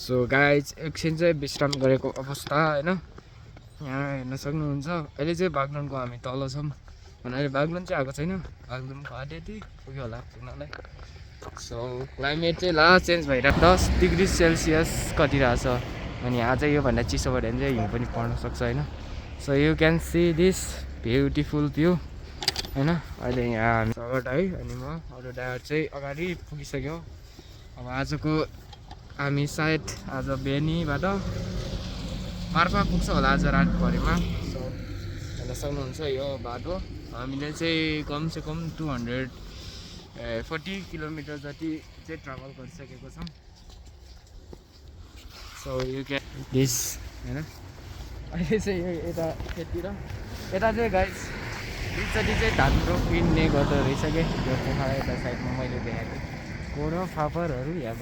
So guys एकछिन चाहिँ विश्राम गरेको अवस्था होइन यहाँ हेर्न सक्नुहुन्छ। अहिले चाहिँ बागलुङको हामी तल छौँ भने अहिले बागलुङ चाहिँ आएको छैन, बागलुङको आधी पुग्यो होला पुग्नलाई। सो क्लाइमेट चाहिँ लास्ट चेन्ज भइरहेको 10 डिग्री सेल्सियस कति रहेछ अनि आज योभन्दा चिसो भयो भने चाहिँ हिउँ पनि पर्न सक्छ होइन। So you can see this beautiful view होइन। अहिले यहाँ हामी सगट है अनि म अरू ड्राइभर चाहिँ अगाडि पुगिसक्यो। अब आजको हामी सायद आज बेनीबाट मार्फा पुग्छ होला आज रातभरिमा। सो हेर्न सक्नुहुन्छ यो बाटो हामीले चाहिँ कमसेकम 240 किलोमिटर जति चाहिँ ट्राभल गरिसकेको छौँ। सो यु क्यान दिस होइन। अहिले चाहिँ यो यता खेततिर यता चाहिँ गाइस बिचपट्टि चाहिँ धान रोपिने गर्दो रहेछ कि यो पोखरा यता साइडमा मैले देखाएको थिएँ। कोदो फापरहरू यहाँ